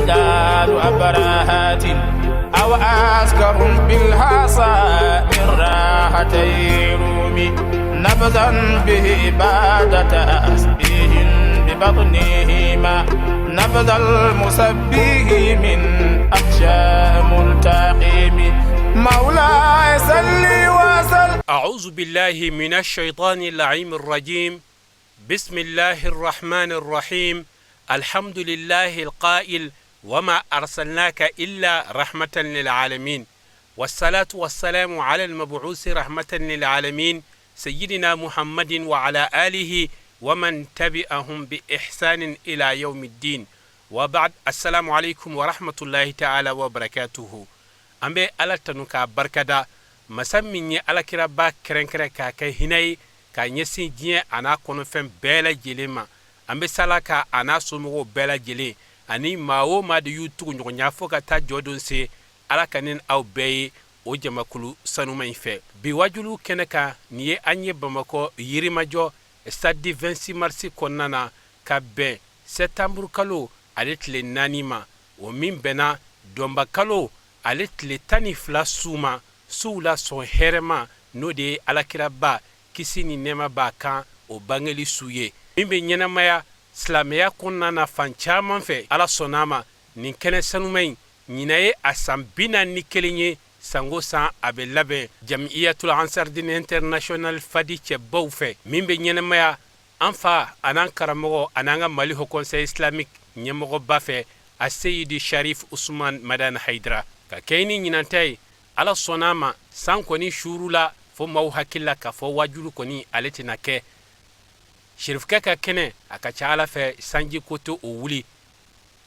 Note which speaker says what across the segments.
Speaker 1: أبدال أبراهات أو أسكر بالحصى من راحتي رومي نبذا به بعد تسبيه ببطنهما نبذ المسبه من أخشى ملتقيم مولاي صلي وسلم.
Speaker 2: أعوذ بالله من الشيطان اللعين الرجيم. بسم الله الرحمن الرحيم. الحمد لله القائل: وما أرسلناك إلا رحمة للعالمين، والصلاة والسلام على المبعوث رحمة للعالمين سيدنا محمد وعلى آله ومن تبعهم بإحسان إلى يوم الدين، وبعد، السلام عليكم ورحمة الله تعالى وبركاته. An bɛ Ala tanu k'a barikada, masa min ye alakiraba kɛrɛnkɛrɛn k'a kɛ hinɛ ye k'a ɲɛsin diɲɛ a n'a kɔnɔfɛn bɛɛ lajɛlen ma. An bɛ sala ka a n'a somɔgɔw bɛɛ lajɛlen ani maa o maa de y'u tugu ɲɔgɔnya fo ka taa jɔ don se. Ala ka ne aw bɛɛ ye o jamakulu sanuma in fɛ. Bi wajulu kɛnɛ kan, nin ye an ye Bamakɔ Yirimajɔ stade 26 mars kɔnɔna na, ka bɛn septembre kalo ale tile 4 ma, o min bɛnna dɔnba kalo ale tile 12 su ma, suw la sɔn hɛrɛma, n'o de ye alakiraba, kisi ni nɛɛma b'a kan, o bangeli su ye min bɛ ɲɛnamaya silamɛya kɔnɔna na fan caman fɛ. Ala sɔnna ma, nin kɛnɛ sanuma in, ɲinan ye a san 41 ye. Sango san a bɛ labɛn Jamiyatul Ansardin International Fadi cɛbaw fɛ, min bɛ ɲɛnamaya an fa an'an karamɔgɔ an'an ka Mali Haut Conseil Islamique ɲɛmɔgɔba fɛ, a Seyidi Sharif Usman Madani Hayidara. Ka kɛ ni ɲinanta ye, Ala sɔnna ma, san kɔni suuru la fo maaw hakili la k'a fɔ wajulu kɔni ale tɛna kɛ. Sherifukɛ ka kɛnɛ, a ka ca Ala fɛ, sanji ko tɛ o wuli.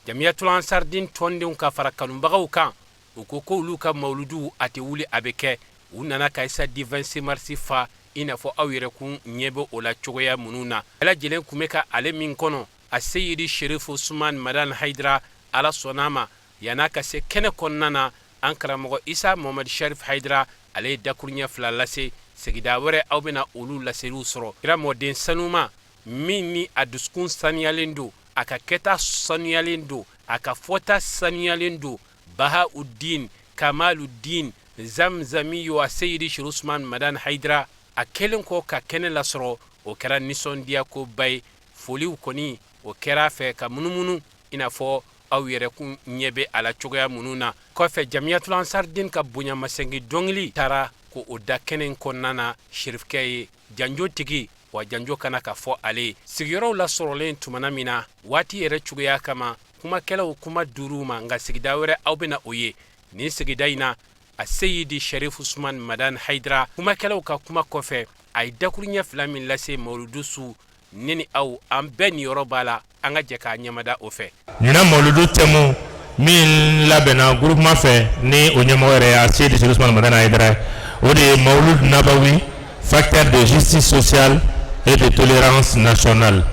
Speaker 2: Jamiyatul Ansardin tɔndenw ka fara kanubagaw kan, u ko ko olu ka mawuludu a tɛ wuli, a bɛ kɛ. U nana ka stade 26 mars fa, i n'a fɔ aw yɛrɛ kun ɲɛ bɛ o la cogoya minnu na. Bɛɛ lajɛlen tun bɛ ka ale min kɔnɔ, a Seyidi Sherifu Usman Madani Hayidara. Ala sɔnna ma, yan'a ka se kɛnɛ kɔnɔna na, an karamɔgɔ Isa Mohamɛdi Sharif Hayidara, ale ye dakuruɲɛ fila lase. Sigida wɛrɛ, aw bɛna olu laseliw sɔrɔ. Kira mɔden sanuma min ni a dusukun sanuyalen don, a ka kɛta sanuyalen don, a ka fɔta sanuyalen don, Bahaudin Kamaludin Zamzamiyo, a Seyidi Sherifu Usman Madani Hayidara, a kɛlen kɔ ka kɛnɛ lasɔrɔ, o kɛra nisɔndiya koba ye. Foliw kɔni o kɛra a fɛ ka munumunu, i n'a fɔ aw yɛrɛ kun ɲɛ bɛ a la cogoya minnu na. Kɔfɛ, Jamiyatul Ansardin ka bonyamasegin dɔnkili taara ko o da kɛnɛ in kɔnɔna na. Sherifukɛ ye janjo tigi wa, janjo kana ka fɔ ale ye. Sigiyɔrɔw lasɔrɔlen tumana min na, waati yɛrɛ cogoya kama, kumakɛlaw kuma duuru ma, nka sigida wɛrɛ aw bɛna o ye. Nin sigida in na, a Seyidi Sharif Usman Madan Hayidara, kumakɛlaw ka kuma kɔfɛ, a ye dakuruɲɛ fila min lase mawuludu su, ne ni aw, an bɛɛ niyɔrɔ b'a la, an ka jɛ k'a ɲɛmada o fɛ.
Speaker 3: Ɲinan mawuludu thème min labɛnna groupement fɛ, ni o ɲɛmɔgɔ yɛrɛ y'a Seyidi Sherif Usman Madani Hayidara, o de ye Mawulud Nabawi, facteur de justice sociale et de tolérance nationale,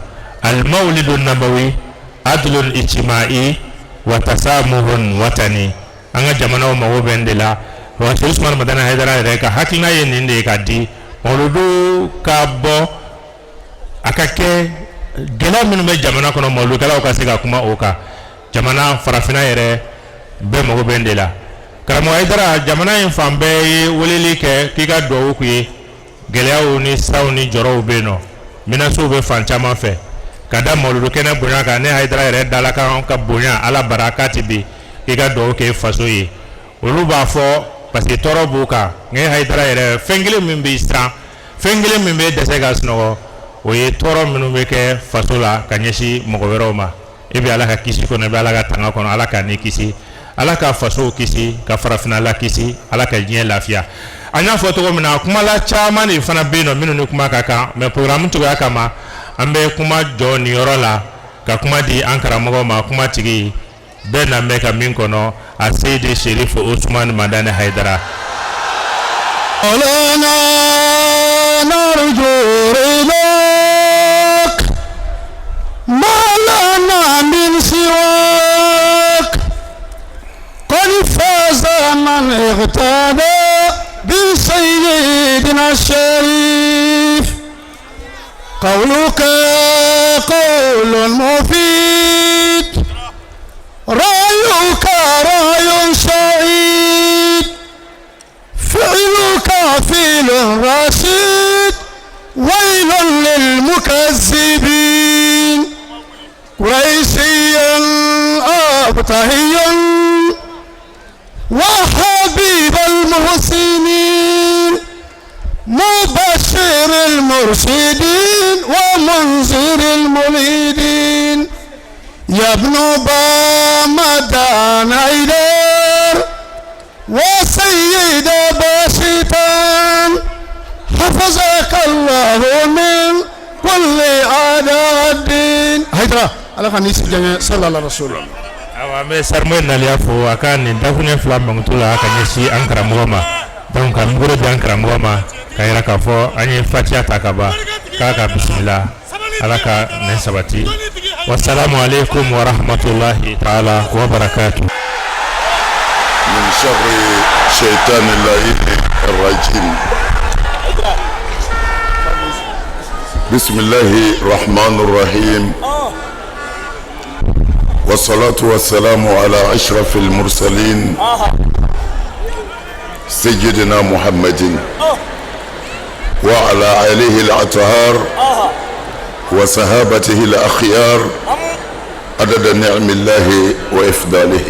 Speaker 3: al mawlidu nabawi adlun ijtimai wa tasamuhun watani. An ka jamanaw mago bɛ nin de la wa. Sherif Usman Madani Hayidara yɛrɛ ka hakilina ye nin de ye ka di mawuludu ka bɔ, a ka kɛ gɛlɛya minnu bɛ jamana kɔnɔ, mawuludukɛlaw ka se ka kuma o kan. Jamana farafinna yɛrɛ bɛɛ mago bɛ nin de la. Karamɔgɔ Hayidara, jamana in fan bɛɛ ye weleli kɛ k'i ka dugawu k'u ye. Gɛlɛyaw ni siraw ni jɔrɔw bɛ yen nɔ, menaces bɛ fan caman fɛ ka da mawuludu kɛnɛ bonya kan. Ne Hayidara yɛrɛ dala kan ka bonya Ala bara k'a ti bi k'i ka dugawu kɛ faso ye. Olu b'a fɔ parce que tɔɔrɔ b'u kan. Nka Hayidara yɛrɛ, fɛn kelen min b'i siran, fɛn kelen min bɛ dɛsɛ ka sunɔgɔ, o ye tɔɔrɔ minnu bɛ kɛ faso la ka ɲɛsin mɔgɔ wɛrɛw ma. E bɛ Ala ka kisi kɔnɔ, i bɛ Ala ka tanga kɔnɔ. Ala k'a ni kisi, Ala ka fasow kisi, ka farafinna la kisi, Ala ka diɲɛ lafiya. An y'a fɔ cogo min na, kumala caman de fana bɛ yen nɔ minnu ni kuma ka kan, mais programme cogoya kama, an bɛ kuma jɔ nin yɔrɔ la ka kuma di an karamɔgɔ ma. Kuma tigi bɛɛ na bɛ ka min kɔnɔ, a Seyidi Sherif Usman Madani Hayidara.
Speaker 1: مولانا نرجو رضاك، ما لنا من سواك، قد فاز من اغتدى بسيدنا الشريف. قولك قول مفيد، رأي الرشيد ويل للمكذبين قريشيا أبطهيا وحبيب المحسنين مبشر المرشدين ومنذر المريدين يا ابن بامدان عيدار وسيد باشتان حفظك الله من كل أعداء الدين هيدرا على خميس صلى الله عليه وسلم.
Speaker 3: Awa, an bɛ Sarimoye Naliya fo a ka nin dakuruɲɛ 2 mankutu la ka ɲɛsin an karamɔgɔ ma. Donc ka micro di an karamɔgɔ ma ka yira k'a fɔ an ye fatiya ta ka ban, k'a ka bisimila. Ala ka nɛ sabati. Wasalamu aleykum wa rahmatulahi taala wa barakatu.
Speaker 4: من شر شيطان اللعين الرجيم. بسم الله الرحمن الرحيم، والصلاة والسلام على أشرف المرسلين سيدنا محمد وعلى آله الأطهار وصحابته الأخيار عدد نعم الله وإفضاله.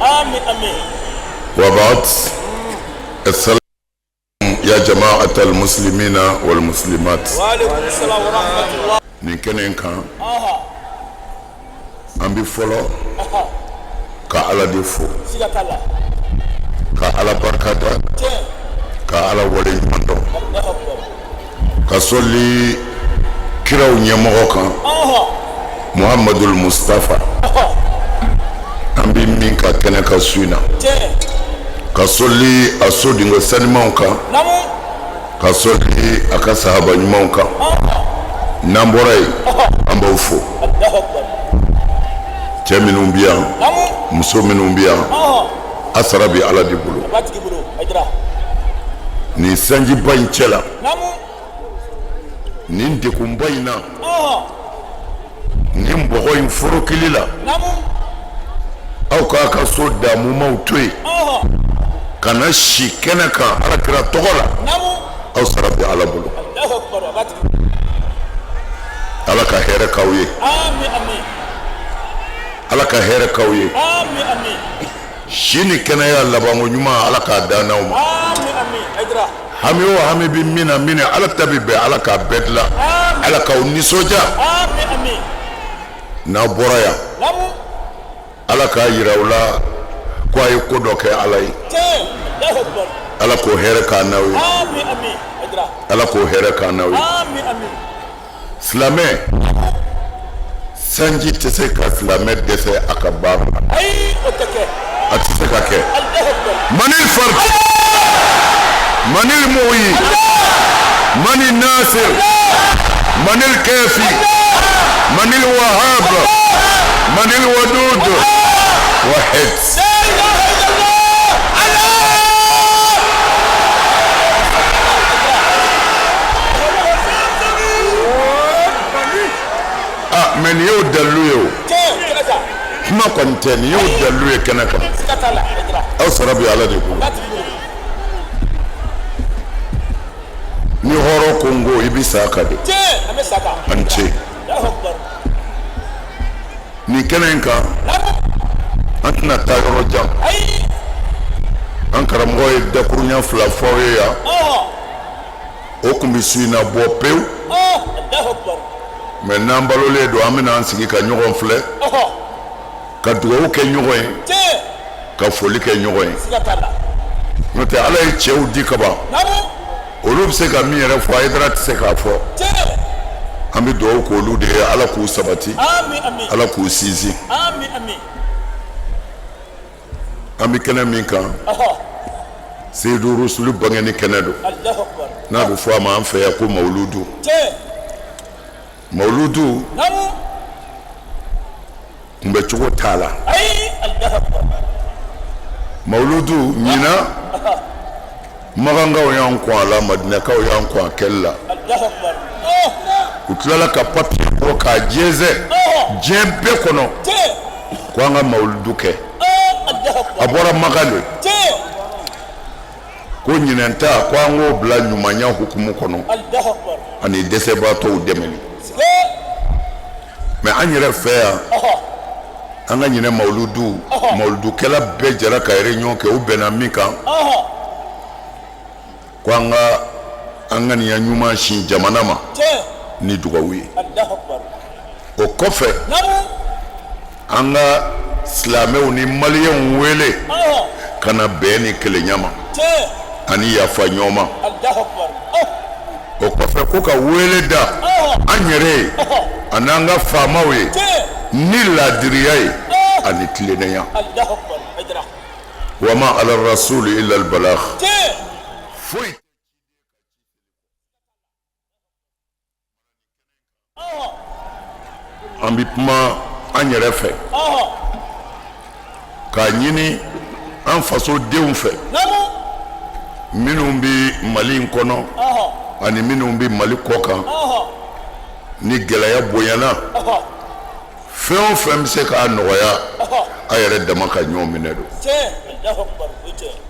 Speaker 5: آمين آمين.
Speaker 4: وبعد، السلام يا جماعة المسلمين والمسلمات.
Speaker 5: وعليكم السلام ورحمة الله.
Speaker 4: Nin kɛnɛ in kan, an bɛ fɔlɔ ka Ala de fo,
Speaker 5: Siga t'a la.
Speaker 4: ka Ala barika da, ka Ala waleɲuman dɔn,
Speaker 5: الله أكبر.
Speaker 4: ka sɔli kiraw ɲɛmɔgɔ kan, Muhamadul Mustafa, an bɛ min ka kɛnɛ ka su in na, ka sɔli a sodenko sanimanw kan, ka sɔli a ka sahaba ɲumanw kan. N'an bɔra yen, an b'aw fo,
Speaker 5: الله أكبر.
Speaker 4: cɛ minnu bɛ yan, muso minnu bɛ yan, a sara bɛ Ala de bolo.
Speaker 5: A b'a tigi bolo Hayidara.
Speaker 4: Nin sanjiba in cɛ la, nin degunba in na, nin bɔgɔ in forokili la, aw k'a ka so damumaw to yen ka na si kɛnɛ kan Ala kira tɔgɔ la, aw sara bɛ Ala bolo.
Speaker 5: الله أكبر. A b'a tigi bolo.
Speaker 4: Ala ka hɛrɛ k'aw ye.
Speaker 5: آمين آمين.
Speaker 4: Ala ka hɛrɛ k'aw ye.
Speaker 5: آمين آمين.
Speaker 4: Si ni kɛnɛya labanko ɲuman, Ala k'a dan n'aw ma.
Speaker 5: آمين آمين. Hayidara.
Speaker 4: Hami o hami bɛ min na, min Ala ta bɛ bɛn, Ala k'a bɛɛ dilan, Ala k'aw nisɔndiya.
Speaker 5: آمين آمين.
Speaker 4: N'aw bɔra yan, Ala k'a yira aw la ko a ye ko dɔ kɛ Ala ye.
Speaker 5: Tiɲɛ. الله أكبر.
Speaker 4: Ala k'o hɛrɛ k'an n'aw ye.
Speaker 5: آمين آمين. Hayidara.
Speaker 4: Ala k'o hɛrɛ k'an n'aw ye.
Speaker 5: آمين آمين.
Speaker 4: Silamɛ, sanji tɛ se ka silamɛ dɛsɛ a ka baara la.
Speaker 5: Ayi, o tɛ kɛ.
Speaker 4: A tɛ se ka kɛ.
Speaker 5: الله أكبر.
Speaker 4: Manil fard, manil muyi, manil nasir, manil kafi, manil wahab, manil wadud, wahid.
Speaker 5: لا إله إلا الله. الله.
Speaker 4: Ah, mais nin y'o dalilu ye o.
Speaker 5: Tiɲɛ kɛnɛ kan.
Speaker 4: Kuma kɔni tɛ, nin y'o dalilu ye kɛnɛ kan.
Speaker 5: Siga t'a la Hayidara.
Speaker 4: Aw sara bɛ Ala de bolo.
Speaker 5: A b'a tigi bolo.
Speaker 4: Ni hɔrɔn ko n ko, i bɛ sa a kan de.
Speaker 5: Tiɲɛ, an bɛ sa kan.
Speaker 4: A ni ce.
Speaker 5: الله أكبر.
Speaker 4: Nin kɛnɛ in kan, an tɛna taa yɔrɔ jan.
Speaker 5: Ayi.
Speaker 4: An karamɔgɔ ye dakurunya 2 fɔ aw ye yan. O tun bɛ su in na bɔ pewu.
Speaker 5: الله أكبر.
Speaker 4: Mais n'an balolen don, an bɛna an sigi ka ɲɔgɔn filɛ, ka dugawu kɛ ɲɔgɔn ye, ka foli kɛ ɲɔgɔn ye.
Speaker 5: Siga t'a la.
Speaker 4: N'o tɛ, Ala ye cɛw di kaban, olu bɛ se ka min yɛrɛ fɔ, Hayidara tɛ se k'a fɔ. An bɛ dugawu k'olu de ye, Ala k'u sabati,
Speaker 5: آمين آمين.
Speaker 4: Ala k'u sinsin.
Speaker 5: آمين آمين.
Speaker 4: An bɛ kɛnɛ min kan, Seyidu Rusulu bangeni kɛnɛ don.
Speaker 5: الله أكبر.
Speaker 4: N'a bɛ fɔ a ma an fɛ yan ko mawuludu. Mawuludu kunbɛcogo t'a la.
Speaker 5: Ayi. الله أكبر.
Speaker 4: Mawuludu ɲinan, Makankaw y'an kɔn a la, Madinɛkaw y'an kɔn a kɛli la.
Speaker 5: الله أكبر.
Speaker 4: U tilala ka papiye bɔ k'a jɛnsɛn diɲɛ bɛɛ kɔnɔ ko an ka mawuludu kɛ.
Speaker 5: الله أكبر.
Speaker 4: A bɔra Makan de. Ko ɲinɛn ta, ko an k'o bila ɲumanya hukumu kɔnɔ ani dɛsɛbaatɔw dɛmɛni. Mais an yɛrɛ fɛ yan, an ka ɲinɛ mawuludu, mawuludukɛla bɛɛ jɛra ka réunion kɛ, u bɛnna min kan, ko an ka an ŋaniya ɲuman sin jamana ma ni dugawu ye. O kɔfɛ, an ka silamɛw ni maliyɛnw wele ka na bɛn ni kelenya ma ani yafa ɲɔgɔn ma. O kɔfɛ, ko ka wele da an yɛrɛ ye ani an ka faamaw ye ni laadiriya ye ani tilennenya. Wa ma ala rasuli illa al balagh. Foyi an bɛ kuma an yɛrɛ fɛ k'a ɲini an fasodenw fɛ, minnu bɛ Mali in kɔnɔ ani minnu bɛ Mali kɔ kan, ni gɛlɛya bonyana, fɛn o fɛn bɛ se k'a nɔgɔya, a yɛrɛ dama ka ɲɔgɔn minɛ don.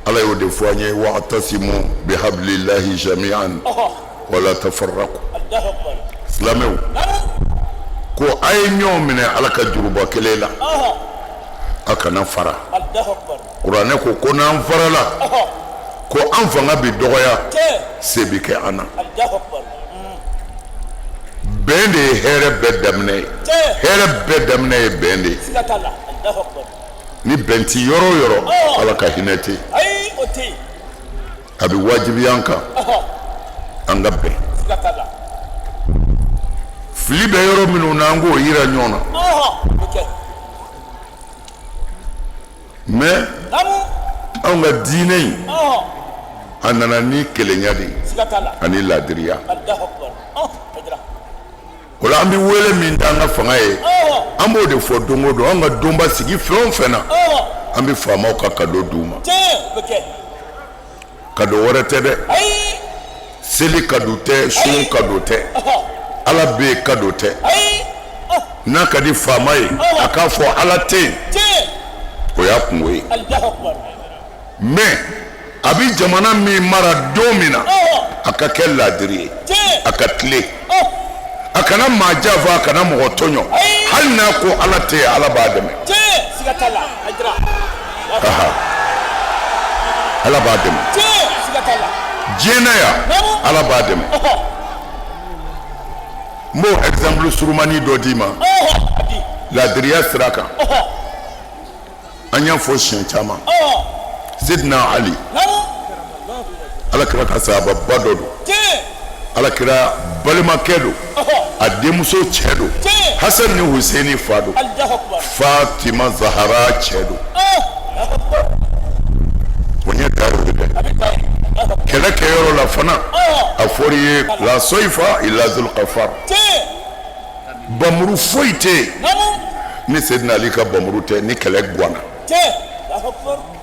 Speaker 4: Ala y'o de fɔ an ye: wa'tasimu bihablillahi jami'an wala tafarraqu. Silamɛw, ko a ye ɲɔgɔn minɛ Ala ka juruba kelen la, a kana fara. Kuranɛ ko ko n'an farala, ko an fanga bɛ dɔgɔya, se bɛ kɛ an na. Bɛn de ye hɛrɛ bɛɛ daminɛ ye. Hɛrɛ bɛɛ daminɛ ye bɛn de ye. Ni bɛn ti yɔrɔ o yɔrɔ, Ala ka hinɛ tɛ yen. A bɛ wajibiya an kan an ka bɛn. Fili bɛ yɔrɔ minnu na, an k'o yira ɲɔgɔn na. Mais anw ka diinɛ in, a nana ni kelenya de ye ani laadiriya. O la, an bɛ wele min da an ka fanga ye, an b'o de fɔ don o don. An ka donba sigi fɛn o fɛn na, an bɛ faamaw ka cadeau d'u ma. Cadeau wɛrɛ tɛ dɛ, seli cadeau tɛ, sun cadeau tɛ, Ala bɛ yen cadeau tɛ. N'a ka di faama ye, a k'a fɔ Ala tɛ yen, o y'a kungo ye. Mais a bɛ jamana min mara don min na, a ka kɛ laadiri ye, a ka tilen, a kana maa janfa, a kana mɔgɔ tɔɲɔ. Hali n'a ko Ala tɛ yen, Ala b'a dɛmɛ. Ala b'a dɛmɛ diɲɛ na yan, Ala b'a dɛmɛ. N b'o exemple surumani dɔ d'i ma laadiriya sira kan. An y'a fɔ siɲɛ caman, Sidina Ali, Ala kira ka sahababa dɔ don, Ala kira balimakɛ don, a denmuso cɛ don, Hasan ni Hussein fa don, Fatima Zahara cɛ don. O ɲɛ t'a ye dɛ. Kɛlɛ kɛyɔrɔ la fana, a fɔr'i ye: la soyifa illa zulkafar. Bamuru foyi tɛ yen ni Sedina Ali ka bamuru tɛ ni kɛlɛ ganna.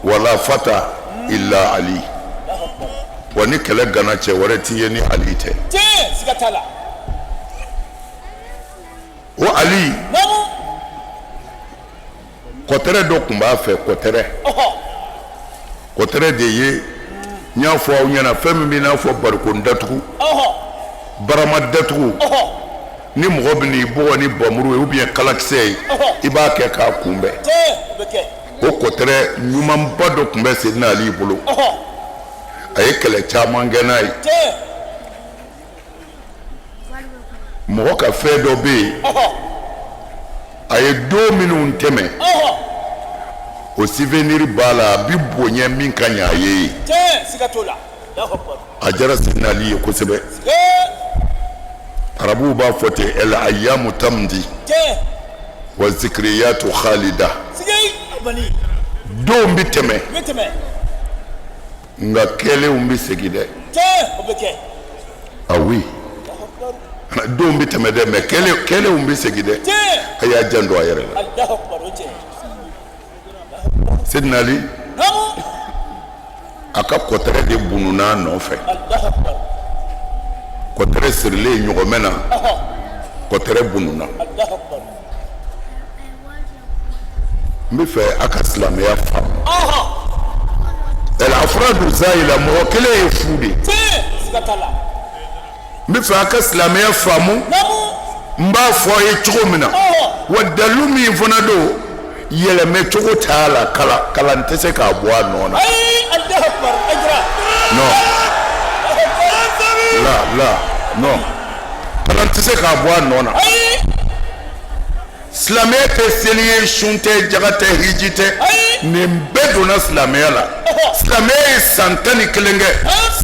Speaker 4: Wala fata illa Ali. Wa ni kɛlɛ ganna, cɛ wɛrɛ t'i ye ni Ali tɛ. O Ali, kɔtɛrɛ dɔ tun b'a fɛ. Kɔtɛrɛ, kɔtɛrɛ de ye n y'a fɔ aw ɲɛna, fɛn min b'i n'a fɔ barikon datugu, barama datugu. Ni mɔgɔ bɛ n'i bugɔ ni bamuru ye ou bien kalakisɛ ye, i b'a kɛ k'a kunbɛn. O kɔtɛrɛ ɲumanba dɔ tun bɛ Sedina Ali bolo. A ye kɛlɛ caman kɛ n'a ye. Mɔgɔ ka fɛn dɔ bɛ yen, a ye don minnu tɛmɛ, o souvenir b'a la, a bɛ bonya min ka ɲɛ a ye. A diyara Sedina Ali ye kosɛbɛ. Arabuw b'a fɔ ten: el ayyamu tamdi wa zikriyatu khalida. Donw bɛ tɛmɛ, nka kɛlenw bɛ segin dɛ. Ah oui, donw bɛ tɛmɛ dɛ, mais kɛlenw bɛ segin dɛ. A y'a janto a yɛrɛ la. Sedina Ali a ka kɔtɛrɛ de bununa a nɔfɛ. Kɔtɛrɛ sirilen ɲɔgɔmɛ na, kɔtɛrɛ bununa. N bɛ fɛ a ka silamɛya faamu. El Afradu zayila, mɔgɔ kelen ye fu de ye. N bɛ fɛ a ka silamɛya faamu, n b'a fɔ a ye cogo min na, wa dalu min fana don, yɛlɛmɛ cogo t'a la, kalan kalan tɛ se k'a bɔ a nɔ na. Non, la la, non, kalan tɛ se k'a bɔ a nɔ na. Silamɛya tɛ seli ye, sun tɛ, jaga tɛ, hiji tɛ, nin bɛɛ donna silamɛya la. Silamɛya ye san 11 kɛ,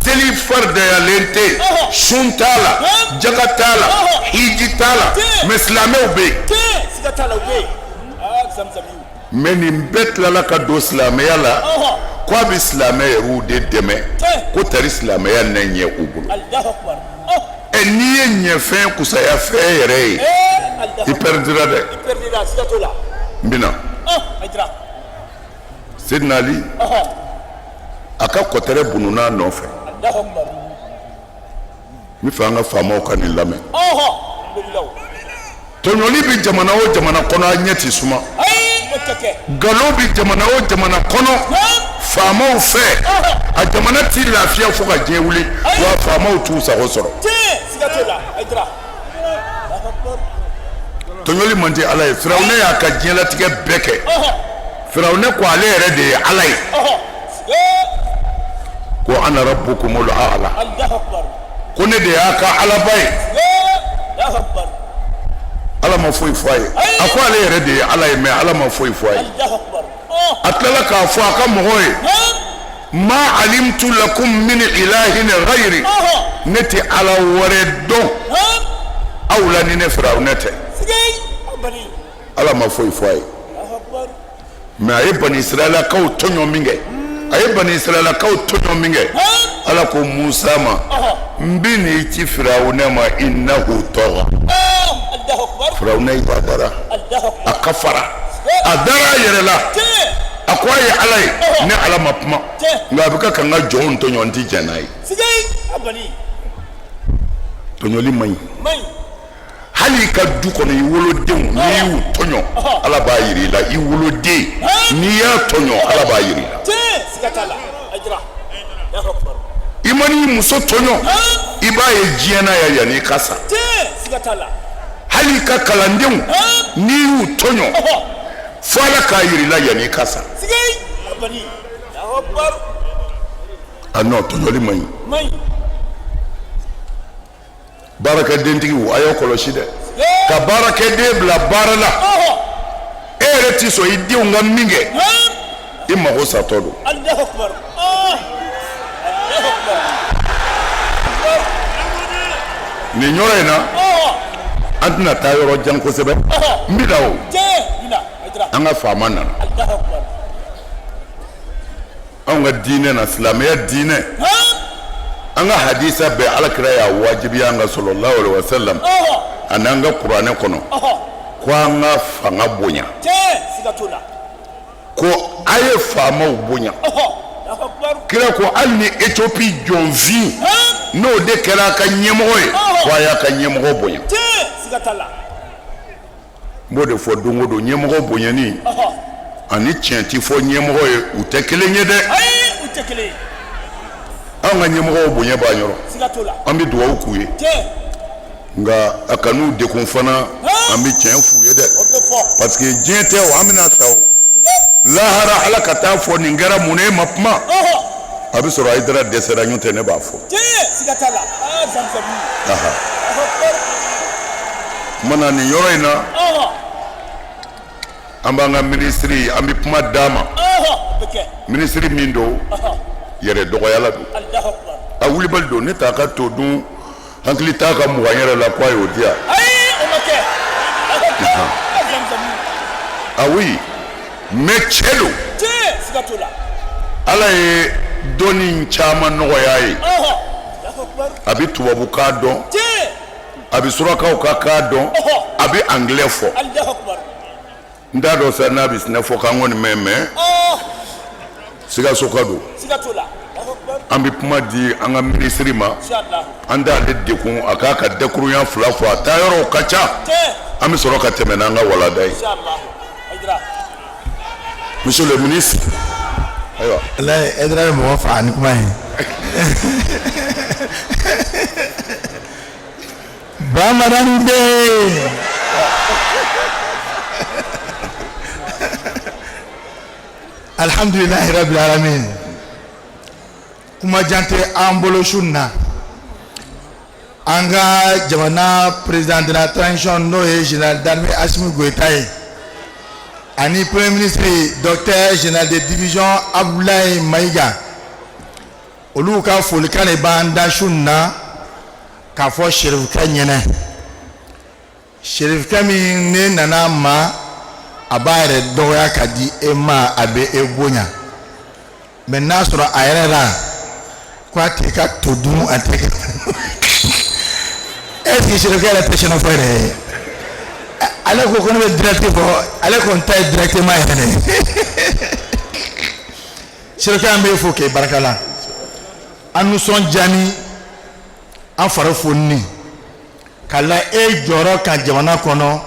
Speaker 4: seli faridayalen tɛ yen, sun t'a la, jaga t'a la, hiji t'a la, mais silamɛw bɛ yen. Mais nin bɛɛ tilala ka don silamɛya la ko a bɛ silamɛ yɛrɛw de dɛmɛ, ko tari silamɛya na ɲɛ u bolo. Ɛ, n'i ye ɲɛfɛn kusaya fɛn yɛrɛ ye, i pɛridira dɛ. N bɛna Sedina Ali, a ka kɔtɛrɛ bununa a nɔfɛ. N bɛ fɛ an ka faamaw ka nin lamɛn. Tɔɲɔli bɛ jamana o jamana kɔnɔ, a ɲɛ tɛ suma. Nkalon bɛ jamana o jamana kɔnɔ faamaw fɛ, a jamana t'i lafiya fo ka diɲɛ wuli, wa faamaw t'u sago sɔrɔ. Tɔɲɔli man di Ala ye. Firawunɛ y'a ka diɲɛlatigɛ bɛɛ kɛ. Firawunɛ ko ale yɛrɛ de ye Ala ye, ko ana rabbukumul a'la, ko ne de y'a ka alaba ye. Ala ma foyi fɔ a ye. A ko ale yɛrɛ de ye Ala ye, mais Ala ma foyi fɔ a ye. A tilala k'a fɔ a ka mɔgɔw ye: ma alimtu lakum min ilahin ghayri, ne tɛ Ala wɛrɛ dɔn aw la ni ne Firawunɛ tɛ. Ala ma foyi fɔ a ye, mais a ye Bani Israɛlakaw tɔɲɔ min kɛ, a ye Bani Israɛlakaw tɔɲɔ min kɛ, Ala ko Musa ma: n bɛ n'i ci Firawunɛ ma, innahu tɔgɔ. Firawunɛ yadara, a kafara, a dara a yɛrɛ la, a ko a ye Ala ye. Ne Ala ma kuma, nka a bɛ ka ka n ka jɔnw tɔɲɔ, n tɛ jɛn n'a ye. Tɔɲɔli man ɲi. Hali i ka du kɔnɔ, i wolodenw, n'i y'u tɔɲɔ, Ala b'a yira i la. I woloden, n'i y'a tɔɲɔ, Ala b'a yira i la. I man'i muso tɔɲɔ, i b'a ye diɲɛ na yan yanni i ka sa. Hali i ka kalandenw, n'i y'u tɔɲɔ, fo Ala k'a yira i la yanni i ka sa. A non, tɔɲɔli man ɲi. Baarakɛdentigiw, a y'aw kɔlɔsi dɛ, ka baarakɛden bila baara la, e yɛrɛ ti sɔn i denw ka min kɛ, i mago satɔ don. Nin yɔrɔ in na, an tɛna taa yɔrɔ jan kosɛbɛ. N bɛ na o, an ka faama nana anw ka diinɛ na, silamɛya diinɛ. An ka hadisa bɛɛ, Ala kira y'a wajibiya an ka, sallallahu alaihi wasallam, ani an ka kuranɛ kɔnɔ, ko an ka fanga bonya, ko a ye faamaw bonya. Kira ko hali ni Ethiopie jɔnfin n'o de kɛra a ka ɲɛmɔgɔ ye, ko a y'a ka ɲɛmɔgɔ bonya. N b'o de fɔ don o don, ɲɛmɔgɔ bonyani ani tiɲɛ ti fɔ ɲɛmɔgɔ ye, u tɛ kelen ye dɛ. Anw ka ɲɛmɔgɔw bonya b'an yɔrɔ, an bɛ dugawu k'u ye, nka a kan'u degun fana, an bɛ tiɲɛ f'u ye dɛ, parce que diɲɛ tɛ o, an bɛna sa o lahara. Ala ka taa fɔ nin kɛra mun na, e ma kuma, a bɛ sɔrɔ Hayidara dɛsɛra, n'o tɛ ne b'a fɔ. Kumana nin yɔrɔ in na, an b'an ka minisiri, an bɛ kuma d'a ma, minisiri min don, yɛrɛ dɔgɔyala don, a wulibali don, ne t'a ka to dun, hakili t'a ka 20 yɛrɛ la ko a y'o di yan. Ah oui, mais cɛ don, Ala ye dɔnni caman nɔgɔya a ye, a bɛ tubabukan dɔn, a bɛ surakaw ka kan dɔn, a bɛ anglais fɔ. N t'a dɔn sa n'a bɛ sinafɔ kan kɔni mɛn, mais Sikasoka don. An bɛ kuma di an ka minisiri ma, an t'ale degun, a k'a ka dakurunya 2 fɔ, a taa yɔrɔw ka ca, an bɛ sɔrɔ ka tɛmɛ n'an ka walanda ye. Monsieur le ministre, Ayiwa.
Speaker 6: Walayi Hayidara bɛ mɔgɔ faga ni kuma ye. Bamanan den. Alhamdulilahi rabil alamin. Kuma jan tɛ an bolo su in na. An ka jamana président de la transition n'o ye général d'armée Assimi Goïta ye ani premier ministre docteur général de division Abdoulaye Maïga, olu ka folikan de b'an da su in na k'a fɔ Serifukɛ ɲɛnɛ. Serifukɛ min ne nana ma, a b'a yɛrɛ dɔgɔya ka di e ma, a bɛ e bonya, mais n'a sɔrɔ a yɛrɛ la ko a tɛ ka to dun, a tɛ ka, est ce que Serifukɛ yɛrɛ tɛ sɛnɛfɔ yɛrɛ ye? Ale ko ko ne bɛ direct fɔ, ale kɔni ta ye directement yɛrɛ de ye. Serifukɛ, an b'e fo k'e barika la, an nisɔndiya ni an fari fonini ka la e jɔyɔrɔ kan jamana kɔnɔ,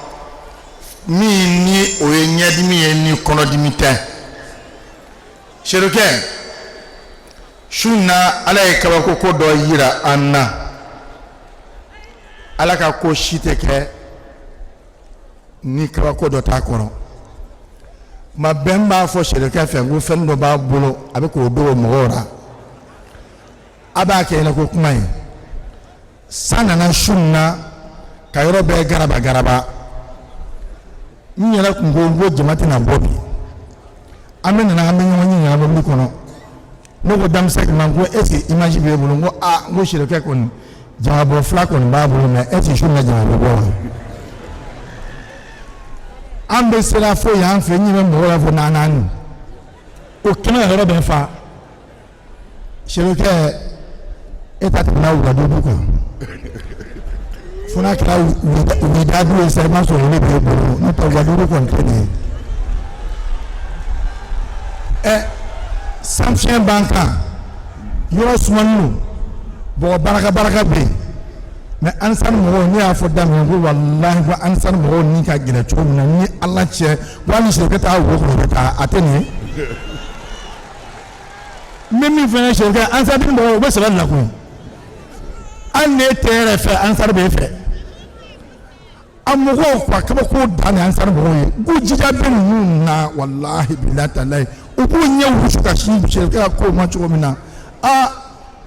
Speaker 6: min ni o ye ɲɛdimi ye ni kɔnɔdimi tɛ. Serifukɛ, su in na Ala ye kabako ko dɔ yira an na. Ala ka ko si tɛ kɛ ni kabako dɔ t'a kɔrɔ. Tuma bɛɛ n b'a fɔ Serifukɛ fɛ ko fɛn dɔ b'a bolo, a bɛ k'o dogo mɔgɔw la, a b'a kɛ ɲɛna ko kuma ye. San nana su in na ka yɔrɔ bɛɛ garaba garaba. N yɛrɛ kun ko n ko jama tɛna bɔ bi. An bɛ nana, an bɛ ɲɔgɔn ɲininka mobili kɔnɔ. Ne ko denmisɛn ma, n ko est ce que image b'e bolo? N ko aa, n ko Serifukɛ kɔni jama bɔ fila kɔni b'a bolo, mais est ce que su in na jama bɛ bɔ wa? An bɛ sera fo yan fɛ, n ɲɛ bɛ mɔgɔw la fo naani naani, o kɛnɛ ka yɔrɔ bɛɛ fa. Serifukɛ, e ta tɛmɛna wuladugu kan, fo n'a kɛra wulidadu ye sa, i b'a sɔrɔ olu b'e bolo, n'o tɛ wuladugu kɔni tɛ nin ye. Ɛ sanfiɲɛ b'an kan, yɔrɔ sumani don, bɔgɔ baraka baraka bɛ yen, mais Ansar mɔgɔw, ne y'a fɔ daminɛ ko walahi ko Ansar mɔgɔw ni ka gɛlɛn cogo min na ni Ala cɛ, ko hali ni Serifukɛ taa wo kɔnɔ, o bɛ taa, a tɛ nin ye. N bɛ min fɛnɛ Serifukɛ, Ansar mɔgɔw u bɛ sɛbɛ de la koyi. Hali n'e tɛ yɛrɛ fɛ, Ansar b'e fɛ. A mɔgɔw quoi, kabako dan de Ansar mɔgɔw ye. K'u jija bɛ ninnu na, walahi bilahi talahi, u b'u ɲɛ wusu ka sin Serifukɛ ka kow ma cogo min na. Aa,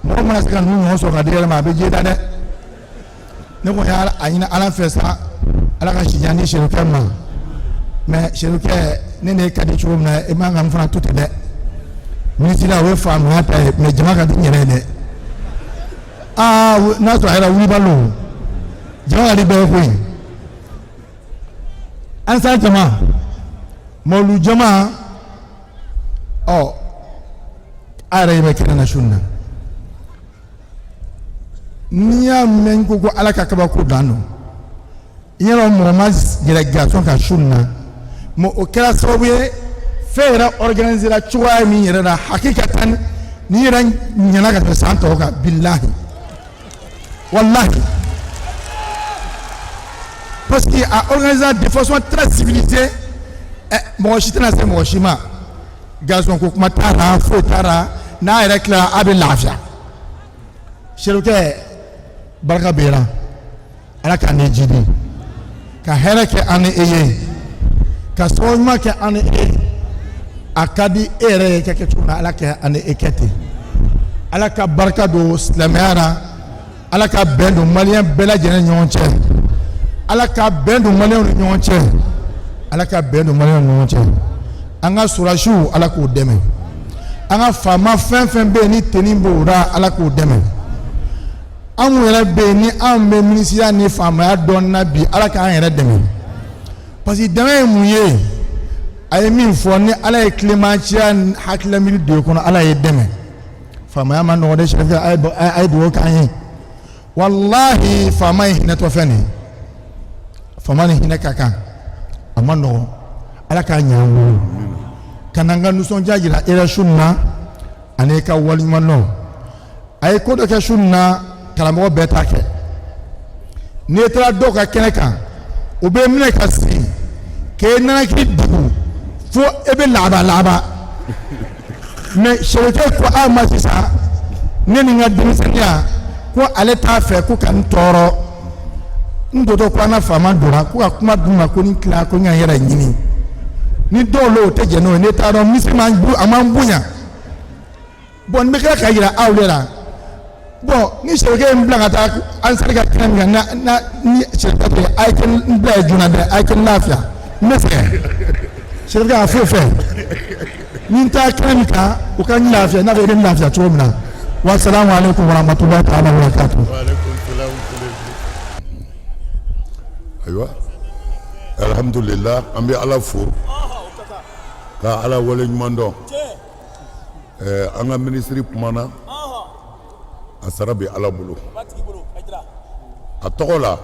Speaker 6: mɔgɔ mana se ka ninnu ɲɔgɔn sɔrɔ ka di yɛrɛ ma, a bɛ jeda dɛ. Ne kɔni y'a a ɲini Ala fɛ sa, Ala ka si jan di Serifukɛ ma. Mais Serifukɛ, ne n'e ka di cogo min na, e man ka n fana to ten dɛ. Minisiri o ye faamuya ta ye, mais jama ka di n yɛrɛ ye dɛ. Aa, n'a sɔrɔ a yɛrɛ wulibali don, jama ka di bɛɛ ye koyi. Ansar jama, mawulu jama, ɔ a yɛrɛ ɲɛ bɛ kɛnɛ na su in na. N'i y'a mɛn ko ko Ala ka kabako dan don, i yɛrɛ mɔgɔ ma yɛrɛ garçon ka su in na, mais o kɛra sababu ye fɛn yɛrɛ organisé la cogoya min yɛrɛ la, hakikatan ni yɛrɛ ɲɛna ka tɛmɛ san tɔw kan, bilahi walahi, parce que a organisé de façon très civilisée. Ɛ mɔgɔ si tɛna se mɔgɔ si ma, garçon ko kuma t'a la, foyi t'a la, n'a yɛrɛ tilara a bɛ lafiya. Serifukɛ, barika b'e la, Ala k'an ni jidi ka hɛrɛ kɛ an ni e ye, ka sababu ɲuman kɛ an ni e ye. A ka di e yɛrɛ ye ka kɛ cogo min na, Ala kɛ an ni e kɛ ten. Ala ka barika don silamɛya la, Ala ka bɛn don maliyɛn bɛɛ lajɛlen ni ɲɔgɔn cɛ, Ala ka bɛn don maliyɛnw ni ɲɔgɔn cɛ, Ala ka bɛn don maliyɛnw ni ɲɔgɔn cɛ. An ka sɔrɔdasiw, Ala k'u dɛmɛ. An ka faama fɛn fɛn bɛ yen ni tenue b'o la, Ala k'u dɛmɛ. Anw yɛrɛ bɛ yen ni anw bɛ minisiriya ni faamaya dɔn na bi, Ala k'an yɛrɛ dɛmɛ, parce que dɛmɛ ye mun ye? A ye min fɔ, ni Ala ye tilenbatiya hakilila don i kɔnɔ, Ala ye dɛmɛ. Faamaya ma nɔgɔ dɛ, Serifukɛ, a ye dugawu k'an ye. Walahi, faama ye hinɛtɔ fɛn de ye, faama ni hinɛ ka kan, a ma nɔgɔ. Ala k'a ɲɛ an bolo ka na n ka nisɔndiya jira e la su in na ani i ka waleɲuman dɔn. A ye ko dɔ kɛ su in na, karamɔgɔ bɛɛ t'a kɛ. N'i taara dɔw ka kɛnɛ kan, u bɛ minɛ ka sigi k'e nanakili degun fo e bɛ laaba laaba. Mais sɛrikɛ ko a ma sisan, ne ni n ka denmisɛnninya, ko ale t'a fɛ ko ka n tɔɔrɔ. N dontɔ ko an ka faama donna ko ka kuma d'u ma, ko ni tila ko n ka n yɛrɛ ɲini ni dɔw la, o tɛ jɛn n'o ye. Ne t'a dɔn, misiri m'an a m'an bonya. Bon, n bɛ tila k'a jira aw de la. Bon, ni sɛrikɛ ye n bila ka taa ansari ka kɛnɛ min kan, na na ni sɛrikɛ tɛ, a ye kɛ n bila yen joona dɛ, a ye kɛ n lafiya, n bɛ sɛgɛn. Sɛrikɛ a foyi fɛ ni n taa kɛnɛ min kan, u ka n lafiya i n'a fɔ i bɛ n lafiya cogo min na. Wa salamu aleykum wa rahmatulahi ta'ala wa barakatuh.
Speaker 4: Ayiwa, alhamdulillah, an bɛ Ala fo ka Ala wale ɲuman dɔn. An ka minisiri kumana, a sara bɛ Ala bolo. A tɔgɔ la,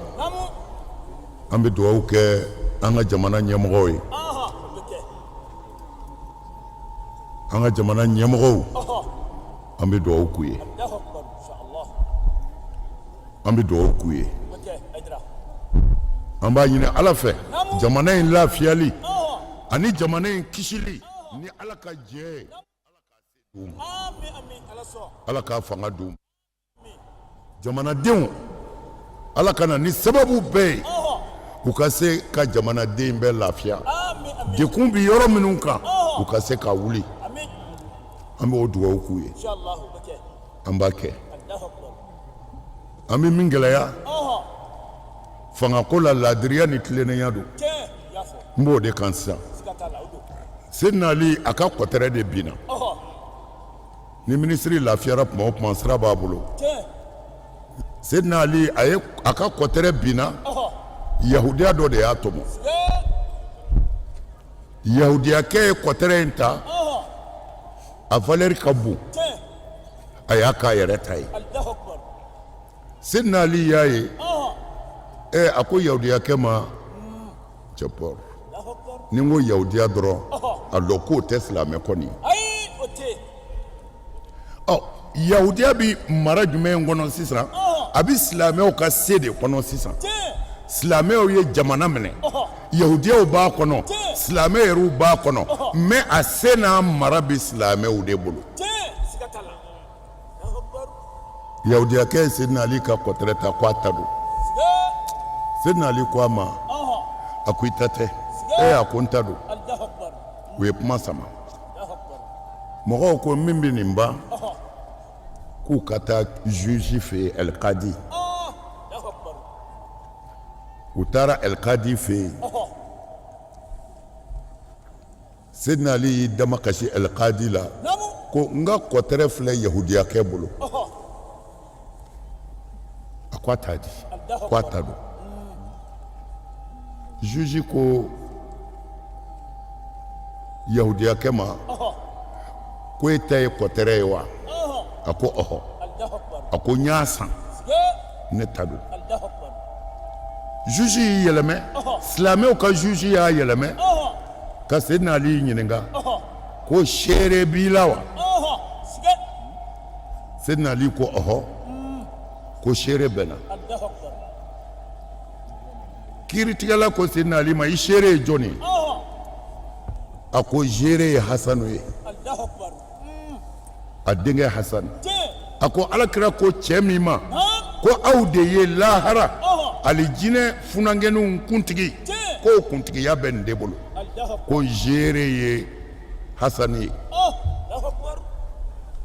Speaker 4: an bɛ dugawu kɛ an ka jamana ɲɛmɔgɔw ye, an ka jamana ɲɛmɔgɔw, an bɛ dugawu k'u ye, an bɛ dugawu k'u ye. An b'a ɲini Ala fɛ, jamana in lafiyali ani jamana in kisili ni Ala ka jɛ ye, Ala k'a fanga d'u ma. Jamanadenw, Ala ka na ni sababu bɛɛ ye u ka se ka jamanaden bɛɛ lafiya. Degun bɛ yɔrɔ minnu kan, u ka se ka wuli. An b'o dugawu k'u ye, an b'a kɛ. An bɛ min gɛlɛya fangako la, laadiriya ni tilennenya don. N b'o de kan sisan. Seydina Ali, a ka kɔtɛrɛ de binna. Ni minisiri lafiyara tuma o tuma, sira b'a bolo. Seydina Ali, a ye a ka kɔtɛrɛ binna, yahudiya dɔ de y'a tɔmɔ. Yahudiyakɛ ye kɔtɛrɛ in ta, a valeur ka bon, a y'a k'a yɛrɛ ta ye. Seydina Ali y'a ye, ɛ, a ko yahudiyakɛ ma: cɛpɔr, ni n ko yahudiya dɔrɔn, a dɔn k'o tɛ silamɛ kɔni. Ɔ, yahudiya bɛ mara jumɛn kɔnɔ sisan? A bɛ silamɛw ka se de kɔnɔ sisan. Silamɛw ye jamana minɛ, yahudiyaw b'a kɔnɔ, silamɛ yɛrɛw b'a kɔnɔ, mais a se n'a mara bɛ silamɛw de bolo. Yahudiyakɛ ye Seydina Ali ka kɔtɛrɛ ta ko a ta don. Seydina Ali ko a ma, a ko i ta tɛ. Ee, a ko n ta don. U ye kuma sama. Mɔgɔw ko min bɛ nin ban, k'u ka taa juge fɛ yen, ɛlikadi. U taara ɛlikadi fɛ yen. Seydina Ali y'i damakasi ɛlikadi la ko n ka kɔtɛrɛ filɛ yahudiyakɛ bolo. A ko a t'a di, ko a ta don. Juge ko yahudiyakɛ ma ko e ta ye kɔtɛrɛ ye wa? A ko ɔhɔ. A ko n y'a san, ne ta don. Juge y'i yɛlɛmɛ, silamɛw ka juge y'a yɛlɛmɛ ka Seydina Ali ɲininka ko seere b'i la wa? Seydina Ali ko ɔhɔ, ko seere bɛ n na. Kiiritigɛla ko Seydina Ali ma, i seere ye jɔn ye? A ko seere ye Hasanu ye, a denkɛ Hasan. A ko Ala kira ko cɛ min ma ko aw de ye lahara alijinɛ funankɛninw kuntigi, k'o kuntigiya bɛ nin de bolo, ko seere ye Hasan ye.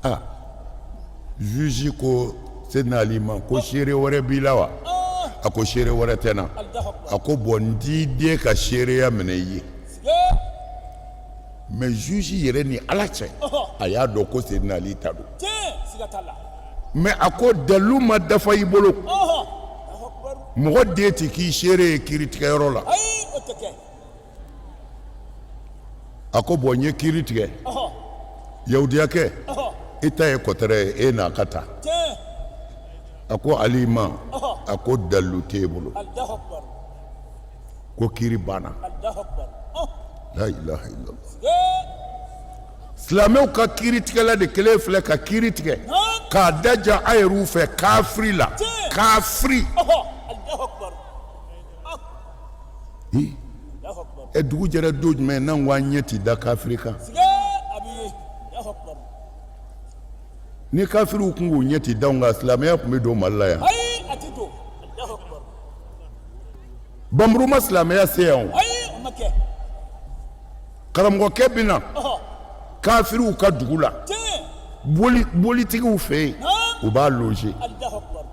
Speaker 4: Aa, juge ko Seydina Ali ma ko seere wɛrɛ b'i la wa? A ko seere wɛrɛ tɛ n na. A ko bon, n t'i den ka seereya minɛ i ye. Mais juge yɛrɛ ni Ala cɛ, a y'a dɔn ko Seydina Ali ta don, mais a ko dalilu ma dafa i bolo. Mɔgɔ den tɛ k'i seere ye kiiritigɛyɔrɔ la. A ko bon, n ye kiiri tigɛ, yahudiyakɛ, i ta ye kɔtɛrɛ ye, e n'a ka taa. A ko Ali ma, a ko dalilu t'e bolo, ko kiiri banna. La ilaha illallah. Silamɛw ka kiiritigɛla de kelen filɛ ka kiiri tigɛ k'a daja a yɛrɛw fɛ kafiri la, kafiri. Ɛ, dugu jɛra don jumɛn n'an ko an ɲɛ ti da kafiri kan? Ni kafiriw tun k'u ɲɛ ti da anw kan, silamɛya tun bɛ don Mali la yan.
Speaker 5: Ayi, a tɛ don. Alahu akibaru.
Speaker 4: Banburu ma silamɛya se yan o.
Speaker 5: Ayi, o ma kɛ.
Speaker 4: Karamɔgɔkɛ bɛ na kafiriw ka dugu la.
Speaker 5: Tiɲɛ.
Speaker 4: Boli bolitigiw fɛ yen.
Speaker 5: Naam.
Speaker 4: U b'a loger.
Speaker 5: Alahu akibaru.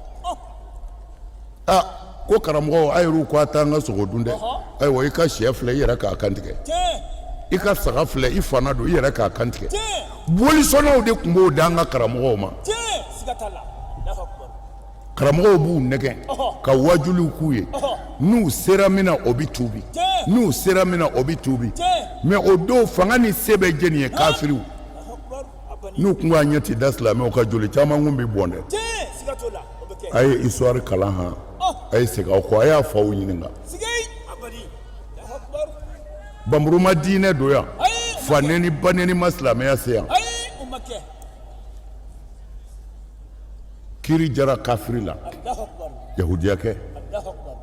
Speaker 4: Aa ko karamɔgɔ a yɛrɛw ko a t'an ka sogo dun dɛ. Ayiwa i ka sɛ filɛ i yɛrɛ k'a kantigɛ.
Speaker 5: Tiɲɛ.
Speaker 4: I ka saga filɛ i fana don i yɛrɛ k'a kantigɛ.
Speaker 5: Tiɲɛ.
Speaker 4: Bolisɔnnaw de tun b'o d'an ka karamɔgɔw ma.
Speaker 5: Tiɲɛ. Siga t'a la. Alahu akibaru.
Speaker 4: Karamɔgɔw b'u nɛgɛn ka wajuliw k'u ye n'u sera min na o bɛ tuubi
Speaker 5: Tiɲɛ.
Speaker 4: n'u sera min na o bɛ tuubi
Speaker 5: Tiɲɛ.
Speaker 4: mais o don fanga ni se bɛ jɛni ye kafiriw
Speaker 5: Alahu akibaru. A banni.
Speaker 4: n'u tun k'a ɲɛ ti da silamɛw kan joli caman kun bɛ bɔn dɛ.
Speaker 5: Tiɲɛ. Siga t'o la. O bɛ kɛ.
Speaker 4: A ye histoire kalan han a ye segin aw kɔ a y'a faw ɲininka.
Speaker 5: Sigei. A banni. Alahu akibaru.
Speaker 4: Banburu ma diinɛ don yan
Speaker 5: Ayi.
Speaker 4: fa nɛni ba nɛni ma silamɛya se yan.
Speaker 5: Ayi, o ma kɛ.
Speaker 4: Kiri jara kafiri la.
Speaker 5: Alahu akibaru.
Speaker 4: Yahudiyakɛ.
Speaker 5: Alahu akibaru.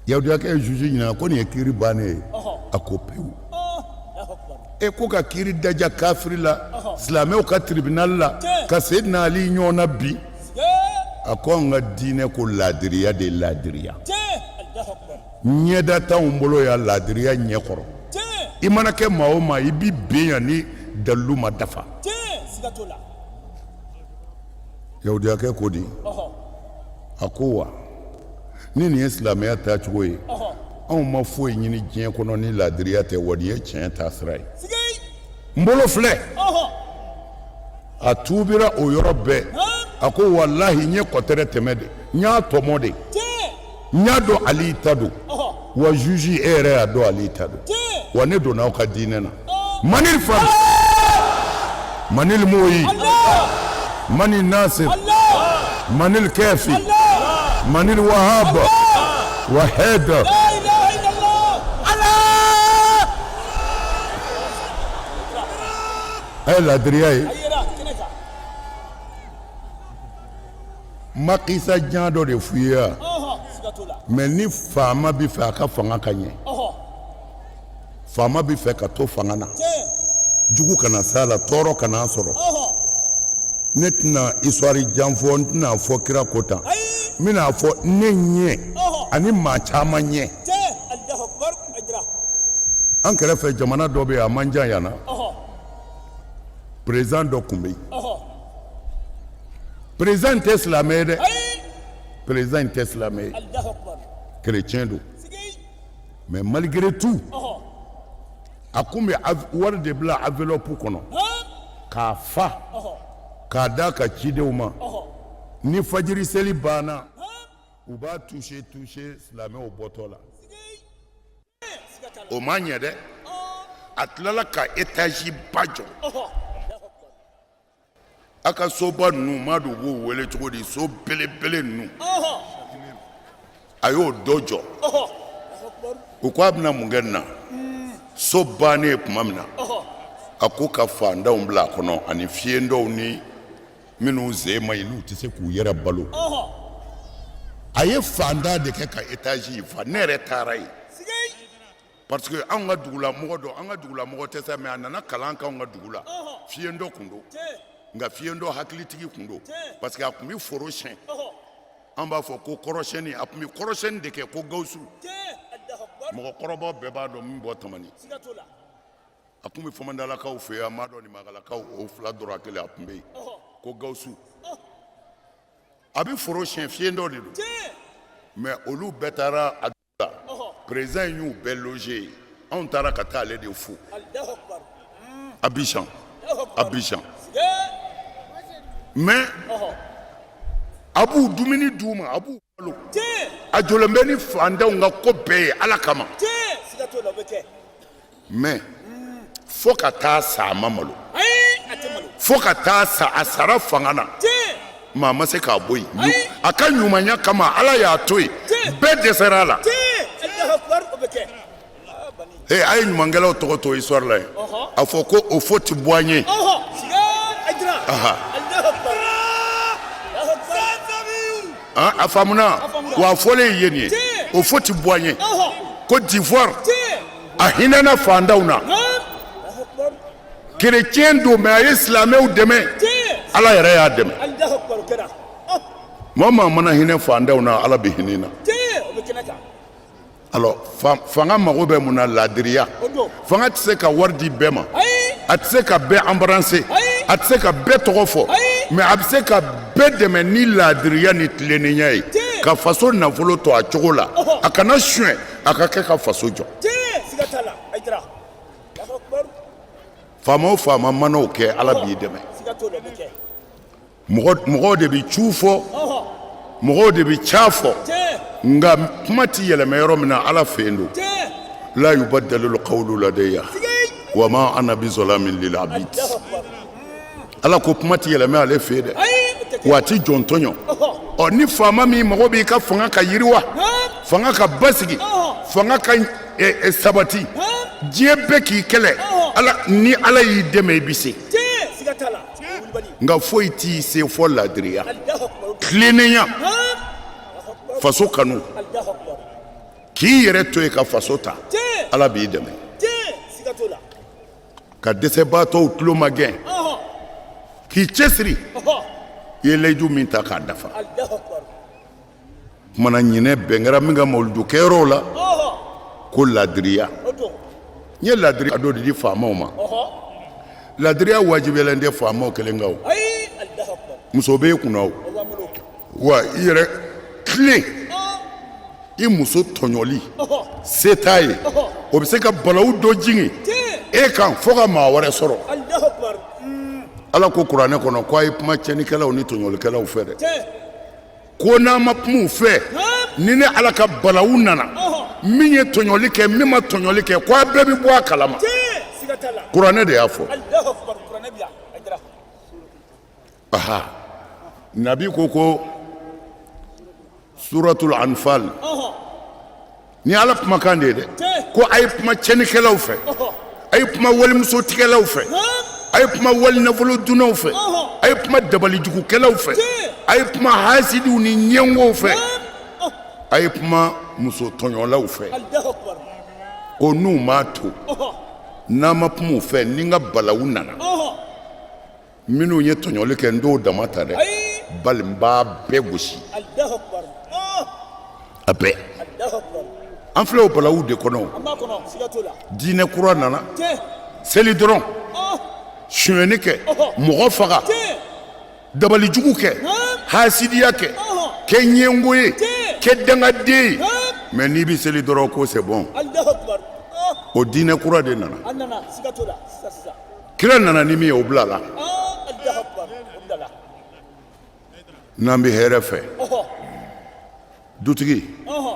Speaker 4: Yahudiyakɛ ye juge ɲininka ko nin ye kiri bannen ye. A ko pewu.
Speaker 5: Alahu akibaru.
Speaker 4: E ko ka kiri daja kafiri la silamɛw ka tribunal la
Speaker 5: Tiɲɛ.
Speaker 4: ka Seydina Ali ɲɔgɔn na bi.
Speaker 5: Sigei.
Speaker 4: A ko anw ka diinɛ ko laadiriya de ye laadiriya.
Speaker 5: Tiɲɛ. Alahu akibaru.
Speaker 4: Ɲɛda t'anw bolo yan laadiriya ɲɛkɔrɔ.
Speaker 5: Tiɲɛ.
Speaker 4: I mana kɛ maa o maa i bi bin yan ni dalilu ma dafa.
Speaker 5: Tiɲɛ. Siga t'o la.
Speaker 4: Yahudiyakɛ ko di? A ko wa ni nin ye silamɛya taacogo ye anw ma foyi ɲini diɲɛ kɔnɔ ni laadiriya tɛ wa nin ye tiɲɛ taasira ye.
Speaker 5: Sigei.
Speaker 4: N bolo filɛ. A tuubira o yɔrɔ bɛɛ. A ko walahi n ye kɔtɛrɛ tɛmɛ de n y'a tɔmɔ de
Speaker 5: Tiɲɛ.
Speaker 4: n y'a dɔn Ali ta don wa juge e yɛrɛ y'a dɔn Ali ta don
Speaker 5: Tiɲɛ.
Speaker 4: wa ne donna aw ka diinɛ na. Manil fa manil moyi manil nasir manil kafi manil wahab wahid.
Speaker 5: La ilaha illallah. Allah.
Speaker 4: A ye laadiriya ye.
Speaker 5: A yera kɛnɛ kan.
Speaker 4: N ma kisa jan dɔ de f'u ye wa?
Speaker 5: Siga t'o la.
Speaker 4: Mais ni faama bɛ fɛ a ka fanga ka ɲɛ, faama bɛ fɛ ka to fanga na,
Speaker 5: Tiɲɛ.
Speaker 4: jugu kana s'a la, tɔɔrɔ kana sɔrɔ. Ne tɛna histoire jan fɔ, n tɛna fɔ kira ko tan.
Speaker 5: Ayi.
Speaker 4: N bɛna fɔ ne ɲɛ ani maa caman ɲɛ.
Speaker 5: Tiɲɛ. Alahu akibaru. Ayidara.
Speaker 4: An kɛrɛfɛ jamana dɔ bɛ yen a man jan yan na. Président dɔ tun bɛ yen. Président in tɛ silamɛ ye dɛ.
Speaker 5: Ayi.
Speaker 4: Président in tɛ silamɛ ye.
Speaker 5: Alahu akibaru.
Speaker 4: Chrétien don.
Speaker 5: Sigei.
Speaker 4: Mais malgré tout, a kun bɛ wari de bila enveloppe kɔnɔ k'a fa k'a d'a ka cidenw ma. Ni fajiri seli banna, u b'a toucher toucher silamɛw bɔtɔ la.
Speaker 5: Siga t'a la.
Speaker 4: O ma ɲɛ dɛ. A tilala ka étage ba jɔ. A ka soba ninnu m'a dɔn u b'o wele cogo di, so belebele ninnu. A y'o dɔ jɔ. U ko a bɛna mun kɛ nin na? So bannen tuma min na, a ko ka fantanw bila a kɔnɔ ani fiyentɔw ni minnu sen man ɲi n'u tɛ se k'u yɛrɛ balo. A ye fantan de kɛ ka étage in fa. Ne yɛrɛ taara yen.
Speaker 5: Sigei.
Speaker 4: Parce que anw ka dugulamɔgɔ dɔ, an ka dugulamɔgɔ tɛ sa, mais a nana kalan kɛ anw ka dugu la. Fiyentɔ kun don.
Speaker 5: Tiɲɛ.
Speaker 4: Nka fiyentɔ hakilitigi kun don.
Speaker 5: Tiɲɛ.
Speaker 4: Parce que a tun bɛ foro siɲɛ. An b'a fɔ ko kɔrɔsiyɛnni, a tun bɛ kɔrɔsiyɛnni de kɛ ko Gawusu.
Speaker 5: Tiɲɛ. Alahu akibaru.
Speaker 4: Mɔgɔkɔrɔbaw bɛɛ b'a dɔn min bɔ Tamani.
Speaker 5: Siga t'o la.
Speaker 4: A tun bɛ Famandalakaw fɛ yen, an b'a dɔn Nimakalakaw o fila dɔrɔn kelen a tun bɛ yen. Ko Gawusu. A bɛ foro siɲɛ, fiyentɔ de don.
Speaker 5: Tiɲɛ.
Speaker 4: Mais olu bɛɛ taara a dugu la. Président in y'u bɛɛ loger yen. Anw taara ka taa ale de fo.
Speaker 5: Alahu akibaru.
Speaker 4: Abidjan.
Speaker 5: Alahu akibaru.
Speaker 4: Abidjan.
Speaker 5: Sigei.
Speaker 4: Mais a b'u dumuni d'u ma, a b'u balo.
Speaker 5: Tiɲɛ.
Speaker 4: A jɔlen bɛ ni fantanw ka ko bɛɛ ye Ala kama.
Speaker 5: Tiɲɛ. Siga t'o la o bɛ kɛ.
Speaker 4: Mais fo ka taa sa a ma malo.
Speaker 5: Ayi, a tɛ malo.
Speaker 4: Fo ka taa sa a sara fanga na.
Speaker 5: Tiɲɛ.
Speaker 4: Maa ma se k'a bɔ yen.
Speaker 5: Ayi.
Speaker 4: A ka ɲumanya kama Ala y'a to yen.
Speaker 5: Tiɲɛ.
Speaker 4: Bɛɛ dɛsɛra a la.
Speaker 5: Tiɲɛ. Alahu akibaru o bɛ kɛ.
Speaker 4: Ee a ye ɲumankɛlaw tɔgɔ to histoire la yen. A fɔ ko o fo ti bɔ an ye.
Speaker 5: Sigei. Ayidara. Alahu akibaru. Alahu akibaru.
Speaker 4: A faamuna wa a fɔlen ye nin ye.
Speaker 5: Tiɲɛ.
Speaker 4: O fo ti bɔ an ye. Côte d'Ivoire
Speaker 5: Tiɲɛ.
Speaker 4: a hinɛna fantanw na.
Speaker 5: Alahu akibaru.
Speaker 4: Chrétien don mais a ye silamɛw dɛmɛ.
Speaker 5: Tiɲɛ.
Speaker 4: Ala yɛrɛ y'a dɛmɛ. Maa maa mana hinɛ faantanw na, Ala bɛ hinɛ i na. Alors fanga mago bɛ mun na? Laadiriya. Fanga tɛ se ka wari di bɛɛ ma, a tɛ se ka bɛɛ embrasser, a tɛ se ka bɛɛ tɔgɔ fɔ, mais a bɛ se ka bɛɛ dɛmɛ ni laadiriya ni tilennenya ye, ka faso nafolo to a cogo la, a kana suɲɛ, a ka kɛ ka faso jɔ. Faama o faama mana o kɛ, Ala b'i dɛmɛ. Mɔgɔw de bɛ cu fɔ, mɔgɔw de bɛ ca fɔ, nka kuma tɛ yɛlɛmɛ yɔrɔ min na, Ala fɛ yen don. La yubaddalu lqawlu ladayya wa ma ana bizalamin lil abid. Ala ko kuma tɛ yɛlɛmɛ ale fɛ yen dɛ, wa a tɛ jɔn tɔɲɔ. Ɔ, ni faama min mago b'i ka fanga ka yiriwa, fanga ka basigi, fanga ka sabati, diɲɛ bɛɛ k'i kɛlɛ, ala ni Ala y'i dɛmɛ, i bɛ se. Nka foyi t'i se fɔ laadiriya, tilennenya, faso kanu, k'i yɛrɛ to yen ka faso ta, Ala b'i dɛmɛ. Ka dɛsɛbaatɔw tulo magɛn, k'i cɛsiri, i ye layidu min ta k'a dafa. Kumana ɲinɛ bɛn kɛra min ka mawuludu kɛyɔrɔw la ko laadiriya. N ye laadiriya dɔ de di faamaw ma. Laadiriya wajibiyalen tɛ faamaw kelen kan o, muso b'e kunna o, wa i yɛrɛ tilen i muso tɔɲɔli se t'a ye, o bɛ se ka balawu dɔ jigin e kan fo ka maa wɛrɛ sɔrɔ. Ala ko kuranɛ kɔnɔ ko a ye kuma tiɲɛnikɛlaw ni tɔɲɔlikɛlaw fɛ dɛ, ko n'a ma kuma u fɛ, ni ne Ala ka balawu nana, min ye tɔɲɔli kɛ, min ma tɔɲɔli kɛ, ko a bɛɛ bɛ bɔ a kalama. Kuranɛ de y'a fɔ. Aha, nabi ko ko suratul anfal, ni Ala kumakan de ye dɛ, ko a ye kuma tiɲɛnikɛlaw fɛ, a ye kuma walimusotigɛlaw fɛ, a ye kuma wali nafolo dunnaw fɛ, a ye kuma dabalijugukɛlaw fɛ, a ye kuma hasidiw ni ɲɛngow fɛ, a ye kuma muso tɔɲɔlaw fɛ, ko n'u m'a to, n'a ma kuma u fɛ, ni n ka balawu nana, minnu ye tɔɲɔli kɛ, n t'o dama ta dɛ, bali n b'a bɛɛ gosi, a bɛɛ. An filɛ o balawu de kɔnɔ. Diinɛ kura nana, seli dɔrɔn, sonyɛni kɛ, mɔgɔ faga, dabalijugu kɛ, hasidiya kɛ, kɛ ɲɛngo ye, kɛ dangaden ye, mais n'i bɛ seli dɔrɔn ko c'est bon. O diinɛ kura de nana. Kira nana ni min ye, o bilala. N'an bɛ hɛrɛ fɛ, dutigi,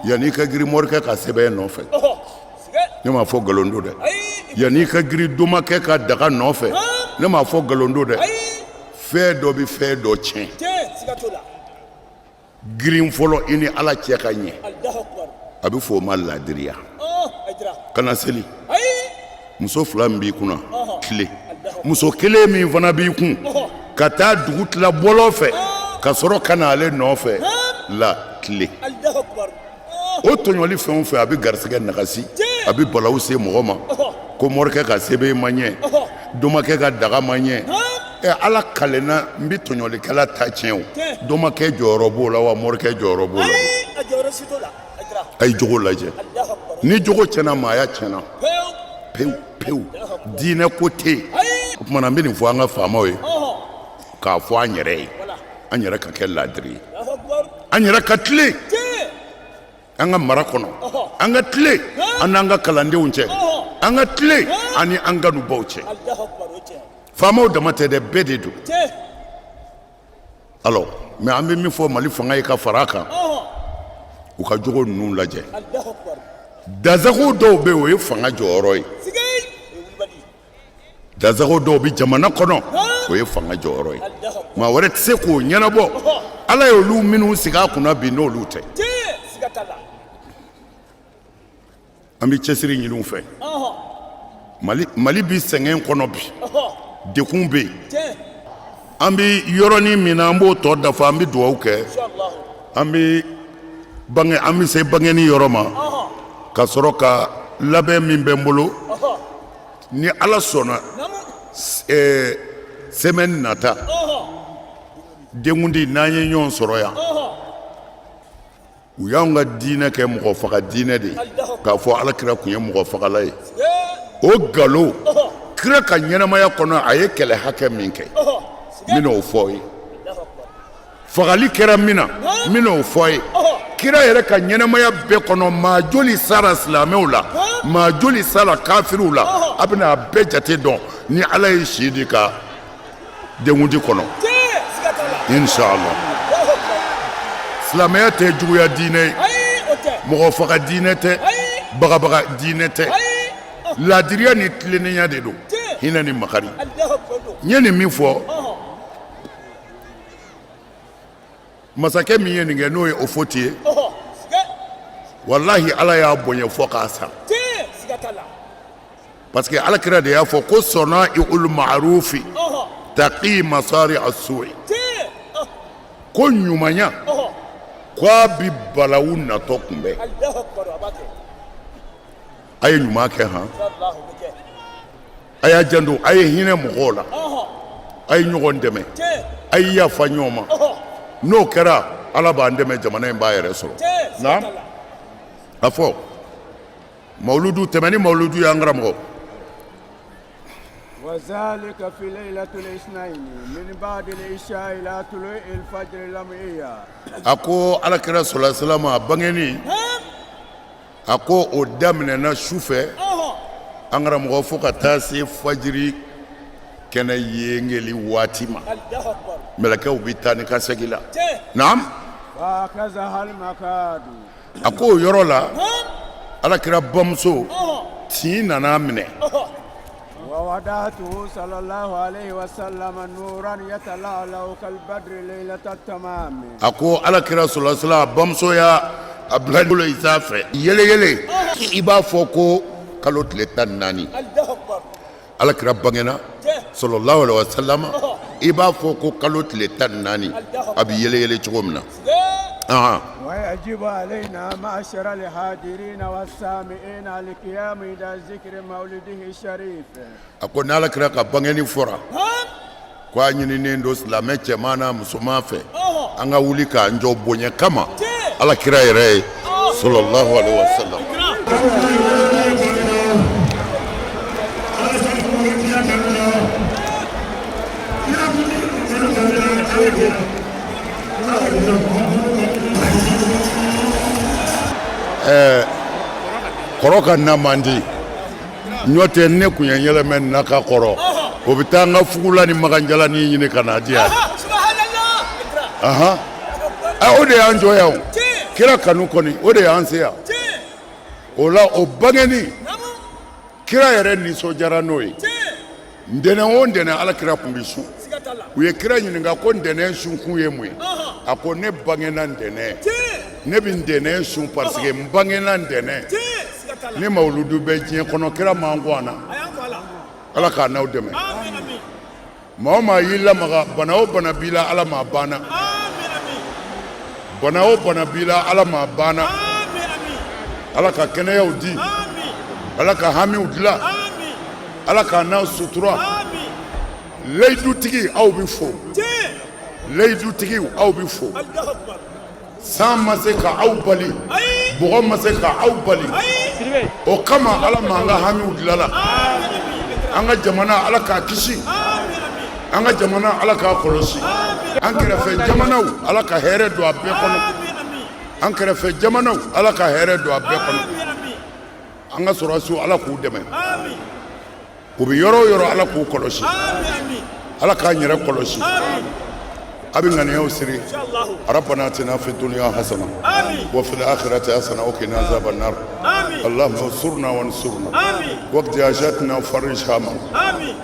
Speaker 4: yanni i ka girin morikɛ ka sɛbɛn nɔfɛ, ne m'a fɔ nkalon don dɛ, yanni i ka girin domakɛ ka daga nɔfɛ, ne m'a fɔ nkalon don dɛ, fɛn dɔ bɛ fɛn dɔ tiɲɛ. Girin fɔlɔ i ni Ala cɛ ka ɲɛ, a bɛ fɔ o ma laadiriya. Kana seli muso fila min b'i kunna tile, muso kelen min fana b'i kun ka taa dugu tila bɔlɔn fɛ ka sɔrɔ ka na ale nɔfɛ la tile. O tɔɲɔli fɛn o fɛn, a bɛ garisɛgɛ nagasi, a bɛ balawu se mɔgɔ ma, ko morikɛ ka sɛbɛn ma ɲɛ, domakɛ ka daga ma ɲɛ. Ɛ, Ala kalenna, n bɛ tɔɲɔlikɛla ta tiɲɛ. O domakɛ jɔyɔrɔ b'o la wa, morikɛ jɔyɔrɔ b'o la? A ye jogo lajɛ. Ni jogo tiɲɛna, maaya tiɲɛna pewu pewu, diinɛ ko tɛ yen. O tuma na n bɛ nin fɔ an ka faamaw ye, k'a fɔ an yɛrɛ ye, an yɛrɛ ka kɛ laadiri ye, an yɛrɛ ka tilen an ka mara kɔnɔ, an ka tilen an n'an ka kalandenw cɛ, an ka tilen an ni an kanubaw cɛ. Faamaw dama tɛ dɛ, bɛɛ de don. Alors, mais an bɛ min fɔ Mali fanga ye ka fara a kan, u ka jogo ninnu lajɛ. Dansago dɔw bɛ yen, o ye fanga jɔyɔrɔ ye. Dansago dɔw bɛ jamana kɔnɔ, o ye fanga jɔyɔrɔ ye. Maa wɛrɛ tɛ se k'o ɲɛnabɔ, Ala ye olu minnu sigi a kunna bi, n'olu tɛ. An bɛ cɛsiri ɲini u fɛ. Mali bɛ sɛgɛn kɔnɔ bi, degun bɛ yen. An bɛ yɔrɔnin min na, an b'o tɔ dafa. An bɛ dugawu kɛ, an bɛ bange, an bɛ se bangeni yɔrɔ ma ka sɔrɔ ka labɛn min bɛ n bolo, ni Ala sɔnna, semaine nata. Denkundi n'an ye ɲɔgɔn sɔrɔ yan, u y'anw ka diinɛ kɛ mɔgɔ faga diinɛ de ye, k'a fɔ alakira tun ye mɔgɔ fagala ye. O nkalon. Kira ka ɲɛnamaya kɔnɔ, a ye kɛlɛ hakɛ min kɛ, n bɛna o fɔ ye. Fagali kɛra min na, n bɛna o fɔ ye. Kira yɛrɛ ka ɲɛnamaya bɛɛ kɔnɔ, maa joli sara silamɛw la, maa joli sara kafiriw la, a bɛna a bɛɛ jate dɔn ni Ala ye si di ka denkundi kɔnɔ, inshallah. Silamɛya tɛ juguya diinɛ ye, mɔgɔ faga diinɛ tɛ, bagabaga diinɛ tɛ. Laadiriya ni tilennenya de don, hinɛ ni makari. N ye nin min fɔ, masakɛ min ye nin kɛ, n'o ye Ofoti ye, walahi, Ala y'a bonya fɔ k'a sa, parce que ala kira de y'a fɔ ko sɔnaiul maarufi taqi masari asuyi, ko ɲumanya ko a bi balawu natɔ kunbɛn. A ye ɲuman kɛ han, a y'a janto, a ye hinɛ mɔgɔw la, a ye ɲɔgɔn dɛmɛ, a ye yafa ɲɔgɔn ma. N'o kɛra, Ala b'an dɛmɛ, jamana in b'a yɛrɛ sɔrɔ. Naam, a fɔ mawuludu tɛmɛ ni mawuludu y'an karamɔgɔ.
Speaker 7: وذلك في ليلة الاثنين من بعد العشاء إلى طلوع الفجر لمئية.
Speaker 4: A ko alakira sɔla salama a bangeni, a ko o daminɛna su fɛ, an karamɔgɔ, fo ka taa se fajiri kɛnɛ yengeli waati ma, mɛlɛkɛw bɛ taa ni ka segin la. Naam.
Speaker 7: فأخذها المخاض.
Speaker 4: A ko o yɔrɔ la, alakira bamuso tin nana minɛ.
Speaker 7: ووضعته صلى الله عليه وسلم نورا يتلألأ كالبدر ليلة التمام.
Speaker 4: A ko alakira sɔla salama bamuso y'a a bila bolo in sanfɛ yele yele, i b'a fɔ ko kalo tile 14. Alakira bangena sɔlɔlahu alaihi wasallam, i b'a fɔ ko kalo tile 14 a bɛ yele yele cogo min na. Ahan.
Speaker 7: ويجب علينا معشر الحاضرين والسامعين القيام إلى ذكر مولده الشريف.
Speaker 4: A ko n'ala kira ka bangeni fɔra, ko a ɲininen don silamɛ cɛman n'a musoman fɛ, an ka wuli k'an jɔ bonya kama ala kira yɛrɛ ye sɔlɔlahu alaihi wasallam. Kɔrɔ ka na man di ɲɔ tɛ. Ne tun ye yɛlɛmɛ na ka kɔrɔ, o bɛ taa n ka fugula ni makanjalani ɲini ka n'a di yan. Ahan, o de y'an jɔ yan. O kira kanu kɔni, o de y'an se yan. O la, o bangeni, kira yɛrɛ nisɔndiyara n'o ye. Ntɛnɛn o ntɛnɛn, ala kira tun bɛ sun. U ye kira ɲininka ko ntɛnɛn sunkun ye mun ye? A ko ne bangena ntɛnɛn, ne bɛ ntɛnɛn sun parce que n bangena ntɛnɛn. Ni mawuludu bɛ diɲɛ kɔnɔ, kira m'an kɔ an na. Ala k'a n'aw dɛmɛ. Maa o maa y'i lamaga, bana o bana b'i la, Ala m'a banna. Bana o bana b'i la, Ala m'a banna. Ala ka kɛnɛyaw di, Ala ka hamiw dilan, Ala k'a n'aw sutura. Layidutigi, aw bɛ fo. Layidutigiw, aw bɛ fo. San ma se ka aw bali, bɔgɔ ma se ka aw bali. O kama, Ala m'an ka hamiw dilan. An ka jamana, Ala k'a kisi. An ka jamana, Ala k'a kɔlɔsi. An kɛrɛfɛ jamanaw, Ala ka hɛrɛ don a bɛɛ kɔnɔ. An kɛrɛfɛ jamanaw, Ala ka hɛrɛ don a bɛɛ kɔnɔ. An ka sɔrɔdasiw, Ala k'u dɛmɛ. U bɛ yɔrɔ o yɔrɔ, Ala k'u kɔlɔsi. Ala k'an yɛrɛ kɔlɔsi. A bɛ ŋaniyaw siri. Rabbana atina fi dunya hasana wa fil akhirati hasana wa qina azaban nar. Allahumma ansurna wa ansurna waqti hajatna farij hamana.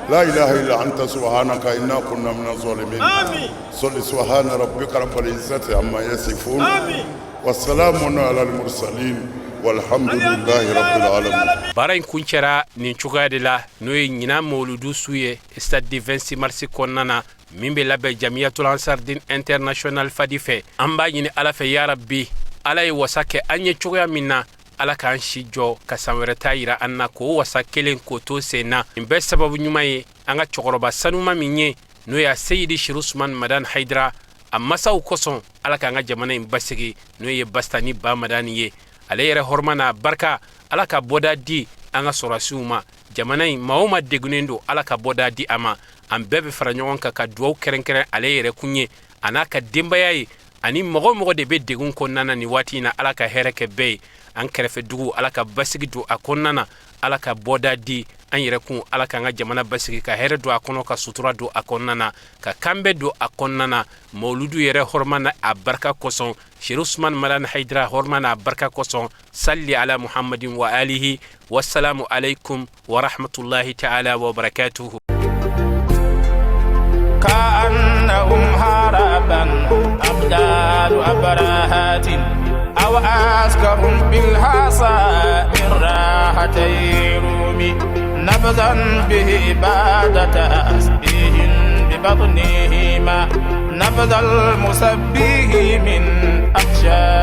Speaker 4: La ilaha illa anta subhanaka inna kunna minaz zalimin. Salli subhana rabbika rabbil izzati amma yasifun wa salamun ala al mursalin walhamdulillahi rabbil alamin.
Speaker 2: Baara in kuncɛra nin cogoya de la, n'o ye ɲinan mawuludu su ye stade du 26 mars kɔnɔna na, min bɛ labɛn Jamiyatul Ansardin International Fadi fɛ. An b'a ɲini Ala fɛ, yarabi, Ala ye wasa kɛ an ye cogoya min na, Ala k'an si jɔ ka san wɛrɛ ta yira an na, k'o wasa kelen k'o to sen na. Nin bɛɛ sababu ɲuman ye an ka cɛkɔrɔba sanuma min ye, n'o y'a Seyidi Sirusman Madan Hayidara. A masaw kosɔn, Ala k'an ka jamana in basigi, n'o ye Bastani Ba Madani ye. Ale yɛrɛ hɔrɔma n'a barika, Ala ka bɔda di an ka sɔrɔdasiw ma. Jamana in maa o maa degunnen don, Ala ka bɔda di a ma. An bɛɛ bɛ fara ɲɔgɔn kan ka dugawu kɛrɛnkɛrɛn ale yɛrɛ kun ye, a n'a ka denbaya ye, ani mɔgɔ o mɔgɔ de bɛ degun kɔnɔna na nin waati in na. Ala ka hɛrɛ kɛ bɛɛ ye. An kɛrɛfɛ dugu, Ala ka basigi don a kɔnɔna na. Ala ka bɔda di an yɛrɛ kun. Ala k'an ka jamana basigi, ka hɛrɛ don a kɔnɔ, ka sutura don a kɔnɔna na, ka kanbɛn don a kɔnɔna na. Mawuludu yɛrɛ hɔrɔma n'a barika kosɔn, Serifu Usumani Madani Hayidara hɔrɔma n'a barika kosɔn, salli ala Muhammadin wa alihi. Wasalamu alaikum wa rahmatullahi ta'ala wa barakatuhu.
Speaker 8: كأنهم هربا أبدال أبراهات أو أسكر بالحصى من راحتي رومي نبذا به بعد تسبيح ببطنهما نبذ المسبه من أخشى.